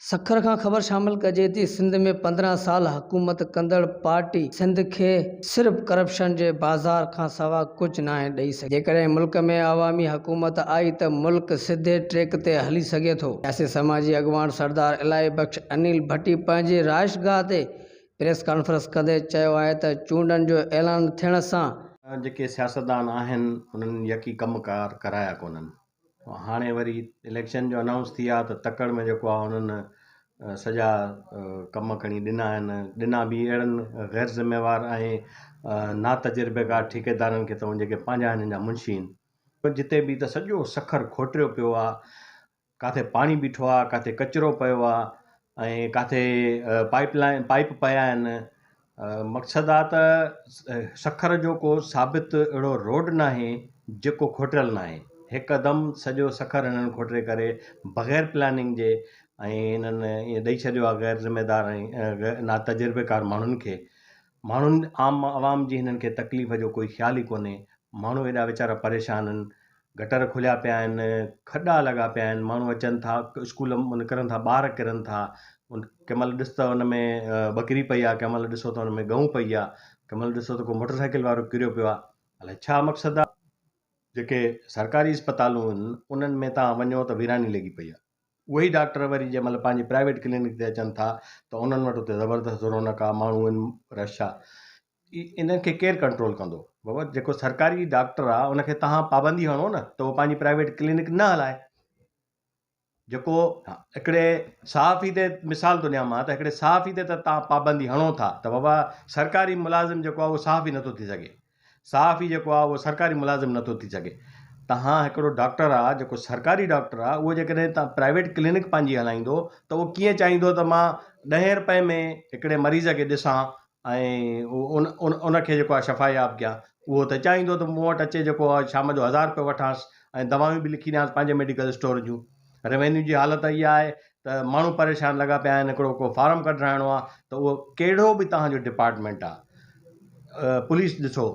سکر کان خبر شامل ڪجي ٿي سنڌ ۾ 15 سال حڪومت ڪندڙ پارٽي سنڌ کي صرف ڪرپشن جي بازار کان سوا ڪجهه ناهي ڏئي سگهي. جيڪڏهن ملڪ ۾ عوامي حڪومت آئي ته ملڪ سڌي ٽريڪ تي هلي سگهي ٿو. سياسي سماجي اڳواڻ سردار الاهي بخش انيل ڀٽي پنهنجي رهائشگاهه تي پريس ڪانفرنس ڪندي چيو آهي ته چونڊن جو اعلان ٿيڻ سان. جيڪي سياستدان آهن انهن يڪي ڪم ڪار ڪرايا ڪونهن. هاڻي وري اليڪشن جو انائونس ٿي آ ته تڪڙ ۾ جيڪو آ انهن سڄا ڪم کڻي ڏنا آهن ڏنا به اهڙن غير ذميوار ۽ ناتجربيڪار ٺيڪيدارن کي ته جيڪي پنهنجا هنن جا منشي آهن جتي به ته سڄو سکر کوٽريو پيو آ ڪاٿي پاڻي بيٺو آ ڪاٿي ڪچرو پيو آ ۽ ڪاٿي پائپ لائن پائپ پيا آهن مقصد آ ته سکر جو ڪو ثابت اهڙو روڊ ناهي جيڪو کوٽيل ناهي هڪدم سڄو سکر هنن کوٽري ڪري بغير پلاننگ جي ۽ هنن ائين ڏئي ڇڏيو آ غير ذميدار ۽ ناتجربيڪار ماڻهن کي ماڻهن عام عوام جي هنن کي تڪليف جو ڪوئي خيال ئي ڪونهي ماڻهو ايڏا ويچارا پريشان آهن گٽر کليا پيا آهن، کڏا لڳا پيا آهن، ماڻهو اچن ٿا اسڪول مان نڪرن ٿا ٻار ڪرن ٿا، ڪنهن مهل ڏس ته ان ۾ ٻڪري پئي آهي، ڪنهن مهل ڏسو ته ان ۾ ڳئون پئي آهي، ڪنهن مهل ڏسو ته ڪو موٽر سائيڪل وارو ڪريو پيو آهي، الائي ڇا مقصد آهي. جيڪي سرڪاري اسپتالون آهن انهن ۾ توهان وڃو ته ويراني لڳي پئي آهي. اهي ئي ڊاڪٽر وري جنهن مهل پنهنجي پرائيويٽ ڪلينڪ تي اچن ٿا ته انهن وٽ اتي زبردست رونق آهي، ماڻهو آهن، رش آهي. انهن کي ڪير ڪنٽرول ڪندو بابا جيڪو سرڪاري ڊاڪٽر آ ان کي تهان پابندي هڻو نه ته هو پنهنجي پرائيويٽ ڪلينڪ نه هلائي جيڪو هڪڙي صحافي تي مثال ٿو ڏيان مان ته هڪڙي صحافي تي ته تهان پابندي هڻو ٿا ته بابا سرڪاري ملازم جيڪو آ اهو صحافي نٿو ٿي سگهي صحافي جيڪو آ اهو سرڪاري ملازم نٿو ٿي سگهي تهان هڪڙو ڊاڪٽر آ جيڪو سرڪاري ڊاڪٽر آ اهو جيڪڏهن تهان پرائيويٽ ڪلينڪ پنهنجي هلائيندو ته اهو ڪيئن چاهيندو ته مان ڏهين رپئي ۾ هڪڙي مريض کي ڏسان ۽ ان ان کي جيڪو آهي شفا ياب ڪيان اهو ته چاهيندو ته مون وٽ اچي جيڪو آهي شام جو 1000 روپيو وٺانس ۽ دوائون به لکي ڏيانس پنهنجي ميڊيڪل اسٽور جون. روينيو جي حالت اها آهي ته ماڻهو پريشان لڳا پيا آهن هڪڙو ڪو فارم ڪڍرائڻو آهي ته اهو ڪهڙو به توهان جو ڊپارٽمينٽ آهي پوليس ڏسو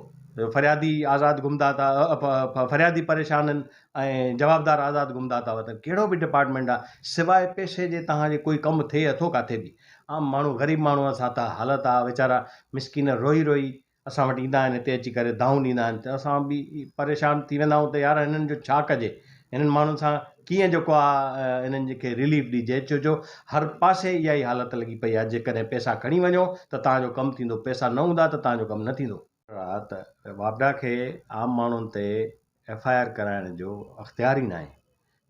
فريادي آزاد گهمندا ٿا فريادي پريشان آهن ۽ جوابدار آزاد گهمندا ٿا وتن ڪهڙو به ڊپارٽمينٽ آهي سواء پئسي جي توهان جي ڪوئي ڪم ٿئي اٿو ڪاٿي به عام ماڻهو غريب ماڻهو سان ته حالت آ ويچارا مسڪين روئي روئي اسان وٽ ايندا آهن هتي اچي ڪري دانهون ڏيندا آهن ته اسان به پريشان ٿي ويندا آهيون ته يار هنن جو ڇا ڪجي هنن ماڻهن سان ڪيئن جيڪو آ هنن کي رليف ڏجي ڇو جو هر پاسي اها ئي حالت لڳي پئي آ جيڪڏهن پئسا کڻي وڃو ته توهان جو ڪم ٿيندو پئسا نه هوندا ته توهان جو ڪم نه ٿيندو. آ ته واپڊا کي عام ماڻهن تي ايف I R ڪرائڻ جو اختيار ئي ناهي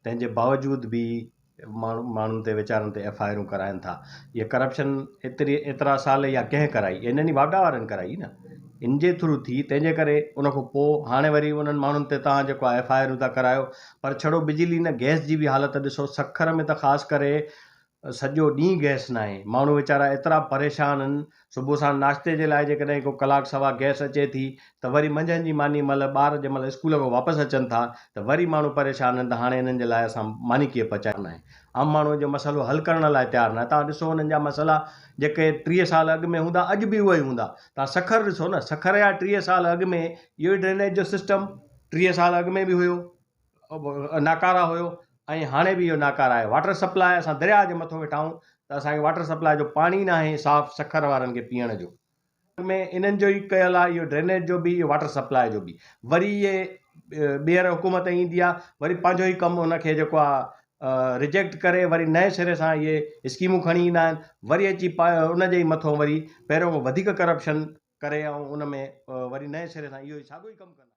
تنهن جي باوجود به ماڻهو ماڻهن تي ويچارن تي ايف I آرون ڪرائن ٿا اها ڪرپشن ايتري ايترا سال اها ڪنهن ڪرائي انهن ئي واپڊا وارن ڪرائي نه ان جي ٿرو ٿي تنهن جي ڪري ان کان پوء هاڻي وري انهن ماڻهن تي توهان جيڪو آهي ايف I آرون ٿا ڪرايو پر ڇڙو بجلي نه گئس جي به حالت ڏسو سکر ۾ ته خاص ڪري سڄو ڏينهن گئس ناهي، ماڻهو ويچارا ايترا پريشان آهن، صبح ساڻ ناشتي جي لاء جيڪڏهن ڪو ڪلاڪ سوا گئس اچي ٿي ته وري منجهند جي ماني مهل ٻار جنهن مهل اسڪول کان واپس اچن ٿا ته وري ماڻهو پريشان آهن ته هاڻي انهن جي لاء اسان ماني ڪيئن پچايون ناهي عام ماڻهو جو مسئلو حل ڪرڻ لاء تيار ناهي توهان ڏسو انهن جا مسئلا جيڪي 30 سال اڳ ۾ هوندا اڄ به اهي ئي هوندا توهان سکر ڏسو نه سکر جا 30 سال اڳ ۾ اهو ئي ڊرينيج جو سسٽم 30 سال اڳ ۾ به هيو ناڪاره هيو ۽ هاڻي به اهو ناڪاره آهي واٽر سپلاء اسان درياهه جي مٿو ويٺا آهيون ته اسان کي واٽر سپلاء جو پاڻي ناهي صاف سکر وارن کي پيئڻ جو ۾ انهن جو ئي ڪيل آهي اهو ڊرينيج جو به اهو واٽر سپلاء جو به وري اهي ٻيهر حڪومت ايندي آهي وري پنهنجو ئي ڪم ان کي جيڪو آهي ريجيڪٽ ڪري وري نئين سري سان اهي اسڪيمون کڻي ايندا آهن وري اچي ان جي ئي مٿو وري پهريون کان وڌيڪ ڪرپشن ڪري ۽ ان ۾ وري نئين سري سان اهو ئي ساڳيو ئي ڪم ڪندا آهن.